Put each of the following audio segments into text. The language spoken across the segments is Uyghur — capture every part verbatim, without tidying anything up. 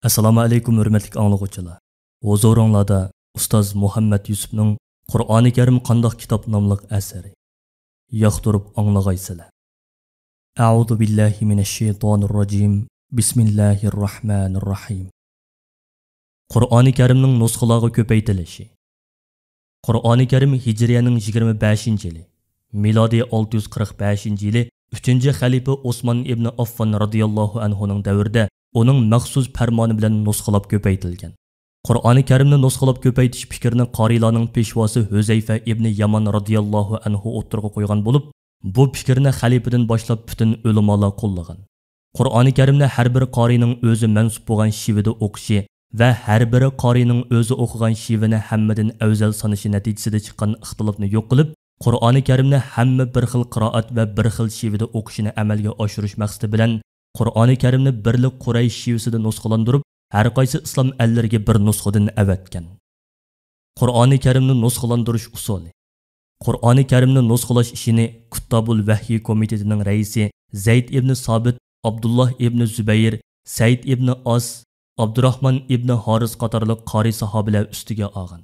ئەسسالامۇ ئەلەيكۇم، ھۆرمەتلىك ئاڭلىغۇچىلار. ھۇزۇرۇڭلاردا ئۇستاز مۇھەممەد يۈسۈپنىڭ «قۇرئانى كەرىم قانداق كىتاب» ناملىق ئەسىرى. ياقتۇرۇپ ئاڭلىغايسىلەر. أعوذ بالله من الشيطان الرجيم. بسم الله الرحمن الرحيم. قۇرئانى كەرىمنىڭ نۇسخىلارغا كۆپەيتىلىشى. قۇرئانى كەرىم ھىجرىيەنىڭ يىگىرمە بەشىنچى يىلى، مىلادىي ئالتە يۈز قىرىق بەشىنچى يىلى ئۈچىنچى خەلىپە ئوسمان ئىبنى ئاففان رازىياللاھۇ ئەنھۇنىڭ دەۋرىدە ئۇنىڭ مەخسۇس پەرمانى بىلەن نۇسخىلاپ كۆپەيتىلگەن. قۇرئانى كەرىمنى نۇسخىلاپ كۆپەيتىش پىكرىنى قارىيلارنىڭ پېشۋاسى ھۆزەيفە ئىبنى يامان رازىياللاھۇ ئەنھۇ ئوتتۇرىغا قويغان بولۇپ، بۇ پىكىرنى خەلىپىدىن باشلاپ پۈتۈن ئۆلىمالار قوللىغان. قۇرئانى كەرىمنى ھەر بىر قارىينىڭ ئۆزى مەنسۇپ بولغان شېۋىدە ئوقۇشى ۋە ھەر بىر قارىينىڭ ئۆزى ئوقۇغان شېۋىنى ھەممىدىن ئەۋزەل سانىشى نەتىجىسىدە چىققان ئىختىلاپنى يوق قىلىپ، قۇرئانى كەرىمنى ھەممە بىر خىل قىرائەت ۋە بىر خىل شېۋىدە ئوقۇشىنى ئەمەلگە ئاشۇرۇش مەقسىتى بىلەن، قۇرئانى كەرىمنى بىرلا قۇرەيش شېۋىسىدە نۇسخىلاندۇرۇپ، ھەر قايسى ئىسلام ئەللىرىگە بىر نۇسخىدىن ئەۋەتكەن. قۇرئانى كەرىمنى نۇسخىلاندۇرۇش ئۇسۇلى. قۇرئانى كەرىمنى نۇسخىلاش ئىشىنى كۇتتابۇل ۋەھيى كومىتېتىنىڭ رەئىسى زەيد ئىبنى سابىت، ئابدۇللاھ ئىبنى زۇبەير، سەئىد ئىبنى ئاس، ئابدۇراھمان ئىبنى ھارىس قاتارلىق قارىي ساھابىلەر ئۈستىگە ئالغان.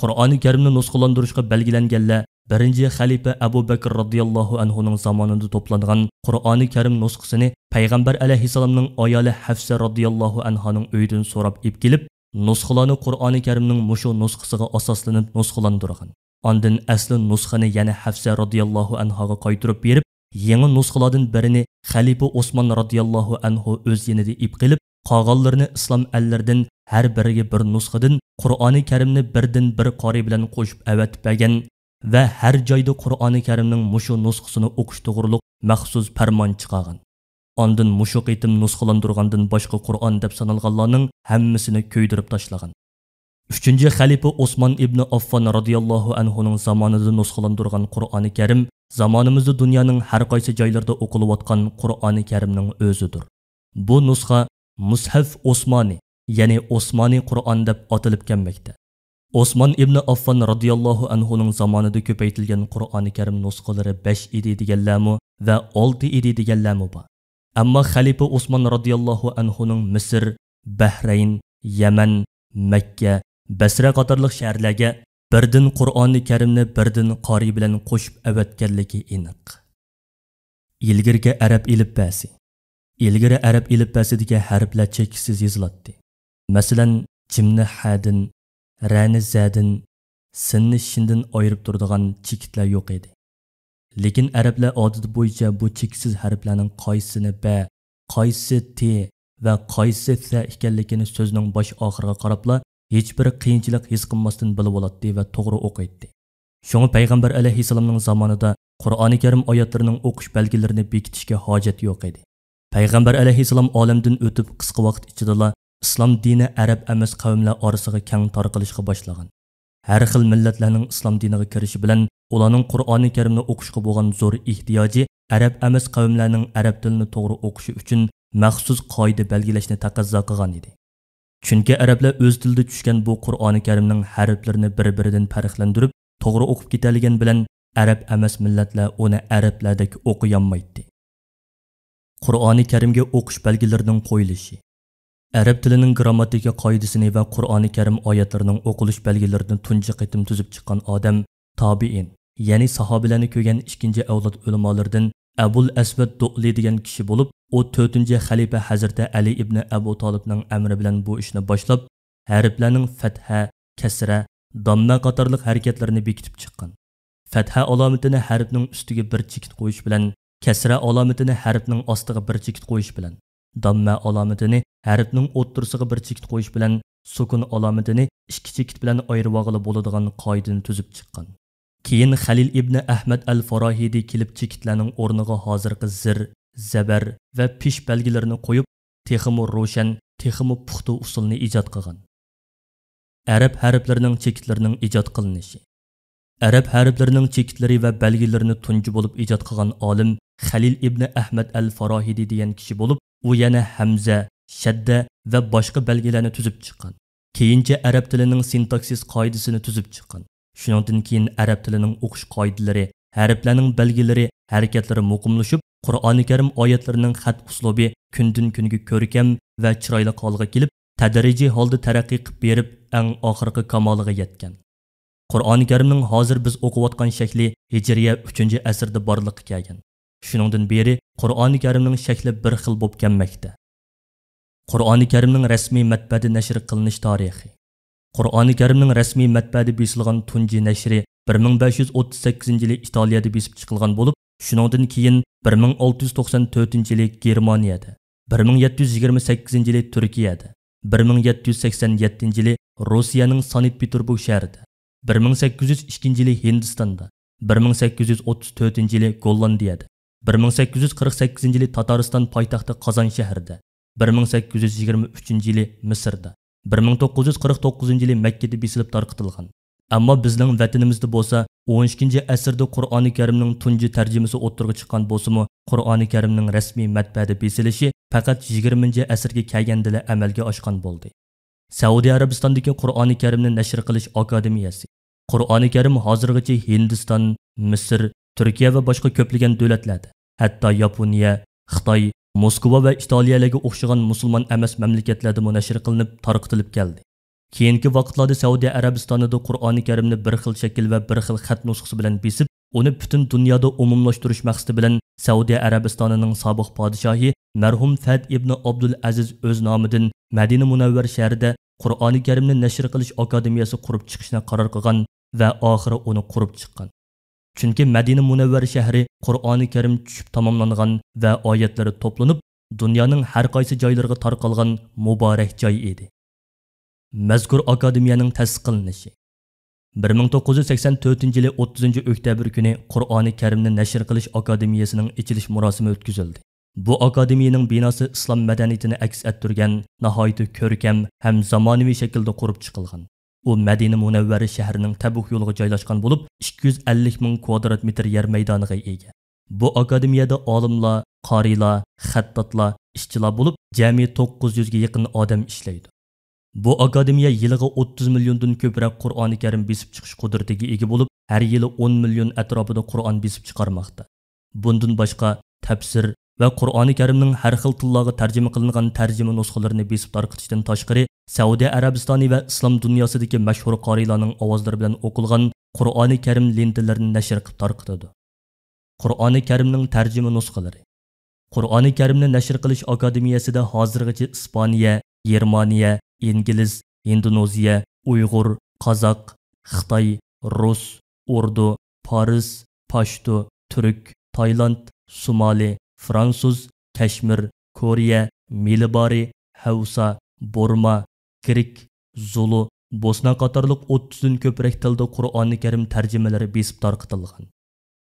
قۇرئانى كەرىمنى نۇسخىلاندۇرۇشقا بەلگىلەنگەنلەر بىرىنچى خەلىپە ئەبۇ بەكىر رازىياللاھۇ ئەنھۇنىڭ زامانىدا توپلانغان قۇرئانى كەرىم نۇسخىسىنى پەيغەمبەر ئەلەيھىسسالامنىڭ ئايالى ھەفسە رازىياللاھۇ ئەنھانىڭ ئۆيىدىن سوراپ ئېلىپ كېلىپ، نۇسخىلارنى قۇرئانى كەرىمنىڭ مۇشۇ نۇسخىسىغا ئاساسلىنىپ نۇسخىلاندۇرغان. ئاندىن ئەسلى نۇسخىنى يەنە ھەفسە رازىياللاھۇ ئەنھاغا قايتۇرۇپ بېرىپ، يېڭى نۇسخىلاردىن بىرىنى خەلىپە ئوسمان رازىياللاھۇ ئەنھۇ ئۆز يېنىدا ئېلىپ قېلىپ، قالغانلىرىنى ئىسلام ئەللىرىدىن ھەر بىرىگە بىر نۇسخىدىن قۇرئانى كەرىمنى بىردىن بىر قارىي بىلەن قوشۇپ ئەۋەتىپ بەرگەن ۋە ھەر جايدا قۇرئانى كەرىمنىڭ مۇشۇ نۇسخىسىنى ئوقۇش توغرۇلۇق مەخسۇس پەرمان چىقارغان. ئاندىن مۇشۇ قېتىم نۇسخىلاندۇرغاندىن باشقا قۇرئان دەپ سانالغانلارنىڭ ھەممىسىنى كۆيدۈرۈپ تاشلىغان. ئۈچىنچى خەلىپە ئوسمان ئىبنى ئاففان رازىياللاھۇ ئەنھۇنىڭ زامانىدا نۇسخىلاندۇرغان قۇرئانى كەرىم زامانىمىزدا دۇنيانىڭ ھەر قايسى جايلىرىدا ئوقۇلۇۋاتقان قۇرئانى كەرىمنىڭ ئۆزىدۇر. بۇ نۇسخا مۇسھەف ئوسمانى، يەنى ئوسمانى قۇرئان دەپ ئاتىلىپ كەلمەكتە. ئوسمان ئىبنى ئاففان رازىياللاھۇ ئەنھۇنىڭ زامانىدا كۆپەيتىلگەن قۇرئانى كەرىم نۇسخىلىرى بەش ئىدى دېگەنلەرمۇ ۋە ئالتە ئىدى دېگەنلەرمۇ بار. ئەمما خەلىپە ئوسمان رازىياللاھۇ ئەنھۇنىڭ مىسىر، بەھرەين، يەمەن، مەككە، بەسرە قاتارلىق شەھەرلەرگە بىردىن قۇرئانى كەرىمنى بىردىن قارىي بىلەن قوشۇپ ئەۋەتكەنلىكى ئېنىق. ئىلگىرىكى ئەرەب ئېلىپبەسى. ئىلگىرى ئەرەب ئېلىپبەسىدىكى ھەرپلەر چېكىتسىز يېزىلاتتى. مەسىلەن، جىمنى ھەدىن، رەنى زەدىن، سىننى شىندىن ئايرىپ تۇرىدىغان چېكىتلەر يوق ئىدى. لېكىن ئەرەبلەر ئادىتى بويىچە بۇ چېكىتسىز ھەرپلەرنىڭ قايسىسىنى بە، قايسىسى تى ۋە قايسىسى سە ئىكەنلىكىنى سۆزنىڭ باش ئاخىرىغا قاراپلا ھېچبىر قىيىنچىلىق ھېس قىلماستىن بىلىۋالاتتى ۋە توغرا ئوقۇيتتى. شۇڭا پەيغەمبەر ئەلەيھىسسالامنىڭ زامانىدا قۇرئانى كەرىم ئايەتلىرىنىڭ ئوقۇش بەلگىلىرىنى بېكىتىشكە ھاجەت يوق ئىدى. پەيغەمبەر ئەلەيھىسسالام ئالەمدىن ئۆتۈپ قىسقا ۋاقىت ئىچىدىلا ئىسلام دىنى ئەرەب ئەمەس قەۋملەر ئارىسىغا كەڭ تارقىلىشقا باشلىغان. ھەر خىل مىللەتلەرنىڭ ئىسلام دىنىغا كىرىشى بىلەن ئۇلارنىڭ قۇرئانى كەرىمنى ئوقۇشقا بولغان زور ئېھتىياجى ئەرەب ئەمەس قەۋملەرنىڭ ئەرەب تىلىنى توغرا ئوقۇشى ئۈچۈن مەخسۇس قائىدە بەلگىلەشنى تەقەززا قىلغان ئىدى. چۈنكى ئەرەبلەر ئۆز تىلىدا چۈشكەن بۇ قۇرئانى كەرىمنىڭ ھەرپلىرىنى بىر-بىرىدىن پەرقلەندۈرۈپ توغرا ئوقۇپ كېتەلىگەن بىلەن ئەرەب ئەمەس مىللەتلەر ئۇنى ئەرەبلەردەك ئوقۇيالمايتتى. قۇرئانى كەرىمگە ئوقۇش بەلگىلىرىنىڭ قويۇلۇشى. ئەرەب تىلىنىڭ گرامماتىكا قائىدىسىنى ۋە قۇرئانى كەرىم ئايەتلىرىنىڭ ئوقۇلۇش بەلگىلىرىنى تۇنجى قېتىم تۈزۈپ چىققان ئادەم تابىئىن، يەنى ساھابىلەرنى كۆرگەن ئىككىنچى ئەۋلاد ئۆلىمالىرىدىن ئەبۇل ئەسۋەد دۇئلى دېگەن كىشى بولۇپ، ئۇ تۆتىنچى خەلىپە ھەزرىتى ئەلى ئىبنى ئەبۇ تالىپنىڭ ئەمرى بىلەن بۇ ئىشنى باشلاپ، ھەرپلەرنىڭ فەتھە، كەسرە، داممە قاتارلىق ھەرىكەتلىرىنى بېكىتىپ چىققان. فەتھە ئالامىتىنى ھەرپنىڭ ئۈستىگە بىر چېكىت قويۇش بىلەن، كەسرە ئالامىتىنى ھەرپنىڭ ئاستىغا بىر چېكىت قويۇش بىلەن، داممە ئالامىتىنى ھەرپنىڭ ئوتتۇرىسىغا بىر چېكىت قويۇش بىلەن، سۈكۈن ئالامىتىنى ئىككى چېكىت بىلەن ئايرىۋالغىلى بولىدىغان قائىدىنى تۈزۈپ چىققان. كېيىن خەلىل ئىبنى ئەھمەد ئەل فاراھىدى كېلىپ چېكىتلەرنىڭ ئورنىغا ھازىرقى زىر، زەبەر ۋە پېش بەلگىلىرىنى قويۇپ، تېخىمۇ روشەن، تېخىمۇ پۇختا ئۇسۇلنى ئىجاد قىلغان. ئەرەب ھەرپلىرىنىڭ چېكىتلىرىنىڭ ئىجاد قىلىنىشى. ئەرەب ھەرپلىرىنىڭ چېكىتلىرى ۋە بەلگىلىرىنى تۇنجى بولۇپ ئىجاد قىلغان ئالىم خەلىل ئىبنى ئەھمەد ئەل فاراھىدى دېگەن كىشى بولۇپ، ئۇ يەنە ھەمزە، شەددە ۋە باشقا بەلگىلەرنى تۈزۈپ چىققان. كېيىنچە ئەرەب تىلىنىڭ سىنتاكسىس قائىدىسىنى تۈزۈپ چىققان. شۇنىڭدىن كېيىن ئەرەب تىلىنىڭ ئوقۇش قائىدىلىرى، ھەرپلەرنىڭ بەلگىلىرى، ھەرىكەتلىرى مۇقىملىشىپ، قۇرئانى كەرىم ئايەتلىرىنىڭ خەت ئۇسلۇبى كۈندىن-كۈنگە كۆركەم ۋە چىرايلىق ھالغا كېلىپ، تەدرىجىي ھالدا تەرەققىي قىلىپ بېرىپ، ئەڭ ئاخىرقى كامالىغا يەتكەن. قۇرئانى كەرىمنىڭ ھازىر بىز ئوقۇۋاتقان شەكلى ھىجرىيە ئۈچىنچى ئەسىردە بارلىققا كەلگەن. شۇنىڭدىن بېرى قۇرئانى كەرىمنىڭ شەكلى بىر خىل بولۇپ كەلمەكتە. قۇرئانى كەرىمنىڭ رەسمىي مەتبەئەدە نەشر قىلىنىش تارىخى. قۇرئانى كەرىمنىڭ رەسمىي مەتبەئەدە بېسىلغان تۇنجى نەشرى بىر مىڭ بەش يۈز ئوتتۇز سەككىزىنچى يىلى ئىتالىيەدە بېسىپ چىقىلغان بولۇپ، شۇنىڭدىن كېيىن بىر مىڭ ئالتە يۈز توقسان تۆتىنچى يىلى گېرمانىيەدە، بىر مىڭ يەتتە يۈز يىگىرمە سەككىزىنچى يىلى تۈركىيەدە، بىر مىڭ يەتتە يۈز سەكسەن يەتتىنچى يىلى روسىيەنىڭ سانكت پېتېربۇرگ شەھىرىدە، بىر مىڭ سەككىز يۈز ئىككىنچى يىلى ھىندىستاندا، بىر مىڭ سەككىز يۈز ئوتتۇز تۆتىنچى يىلى گوللاندىيەدە، بىر مىڭ سەككىز يۈز قىرىق سەككىزىنچى يىلى تاتارىستان پايتەختى قازان شەھىرىدە، بىر مىڭ سەككىز يۈز يىگىرمە ئۈچىنچى يىلى مىسىردا، بىر مىڭ توققۇز يۈز قىرىق توققۇزىنچى يىلى مەككىدە بېسىلىپ تارقىتىلغان. ئەمما بىزنىڭ ۋەتىنىمىزدە بولسا ئون ئىككىنچى ئەسىردە قۇرئانى كەرىمنىڭ تۇنجى تەرجىمىسى ئوتتۇرىغا چىققان بولسىمۇ، قۇرئانى كەرىمنىڭ رەسمىي مەتبەئەدە بېسىلىشى پەقەت يىگىرمىنچى ئەسىرگە كەلگەندىلا ئەمەلگە ئاشقان بولدى. سەئۇدى ئەرەبىستاندىكى قۇرئانى كەرىمنى نەشر قىلىش ئاكادېمىيەسى. قۇرئانى كەرىم ھازىرغىچە ھىندىستان، مىسىر، تۈركىيە ۋە باشقا كۆپلىگەن دۆلەتلەردە، ھەتتا ياپونىيە، خىتاي، موسكۋا ۋە ئىتالىيەلەرگە ئوخشىغان مۇسۇلمان ئەمەس مەملىكەتلەردىمۇ نەشر قىلىنىپ تارقىتىلىپ كەلدى. كېيىنكى ۋاقىتلاردا سەئۇدى ئەرەبىستانىدا قۇرئانى كەرىمنى بىر خىل شەكىل ۋە بىر خىل خەت نۇسخىسى بىلەن بېسىپ، ئۇنى پۈتۈن دۇنيادا ئومۇملاشتۇرۇش مەقسىتى بىلەن سەئۇدى ئەرەبىستانىنىڭ سابىق پادىشاھى مەرھۇم فەھد ئىبنى ئابدۇلئەزىز ئۆز نامىدىن مەدىنە مۇنەۋۋەر شەھىرىدە قۇرئانى كەرىمنى نەشر قىلىش ئاكادېمىيەسى قۇرۇپ چىقىشنى قارار قىلغان ۋە ئاخىرى ئۇنى قۇرۇپ چىققان. چۈنكى مەدىنە مۇنەۋۋەر شەھىرى قۇرئانى كەرىم چۈشۈپ تاماملانغان ۋە ئايەتلىرى توپلىنىپ، دۇنيانىڭ ھەر قايسى جايلىرىغا تارقالغان مۇبارەك جاي ئىدى. مەزكۇر ئاكادېمىيەنىڭ تەسىس قىلىنىشى. بىر مىڭ توققۇز يۈز سەكسەن تۆتىنچى يىلى ئوتتۇزىنچى ئۆكتەبىر كۈنى قۇرئانى كەرىمنى نەشر قىلىش ئاكادېمىيەسىنىڭ ئېچىلىش مۇراسىمى ئۆتكۈزۈلدى. بۇ ئاكادېمىيەنىڭ بىناسى ئىسلام مەدەنىيىتىنى ئەكس ئەتتۈرگەن ناھايىتى كۆركەم ھەم زامانىۋى شەكىلدە قۇرۇپ چىقىلغان. ئۇ مەدىنە مۇنەۋۋەرە شەھىرىنىڭ تەبۇك يولىغا جايلاشقان بولۇپ، ئىككى يۈز ئەللىك مىڭ كۋادرات مېتىر يەر مەيدانىغا ئىگە. بۇ ئاكادېمىيەدە ئالىملار، قارىيلار، خەتتاتلار، ئىشچىلار بولۇپ، جەمئىي توققۇز يۈزگە يېقىن ئادەم ئىشلەيدۇ. بۇ ئاكادېمىيە يىلىغا ئوتتۇز مىليوندىن كۆپرەك قۇرئانى كەرىم بېسىپ چىقىش قۇدرىتىگە ئىگە بولۇپ، ھەر يىلى ئون مىليون ئەتراپىدا قۇرئان بېسىپ چىقارماقتا. بۇندىن باشقا، تەپسىر ۋە قۇرئانى كەرىمنىڭ ھەر خىل تىللارغا تەرجىمە قىلىنغان تەرجىمە نۇسخىلىرىنى بېسىپ تارقىتىشتىن تاشقىرى، سەئۇدى ئەرەبىستانى ۋە ئىسلام دۇنياسىدىكى مەشھۇر قارىيلارنىڭ ئاۋازلىرى بىلەن ئوقۇلغان قۇرئانى كەرىم لېنتىلىرىنى نەشر قىلىپ تارقىتىدۇ. قۇرئانى كەرىمنىڭ تەرجىمە نۇسخىلىرى. قۇرئانى كەرىمنى نەشر قىلىش ئاكادېمىيەسىدە ھازىرغىچە ئىسپانىيە، گېرمانىيە، ئىنگلىز، ھىندونېزىيە، ئۇيغۇر، قازاق، خىتاي، رۇس، ئوردۇ، پارس، پاشتۇ، تۈرك، تايلاند، سومالى، فرانسۇز، كەشمىر، كورېيە، مىلىبارى، ھەۋسا، بۇرما، گرېك، زۇلۇ، بوسنا قاتارلىق ئوتتۇزدىن كۆپرەك تىلدا قۇرئانى كەرىم تەرجىمىلىرى بېسىپ تارقىتىلغان.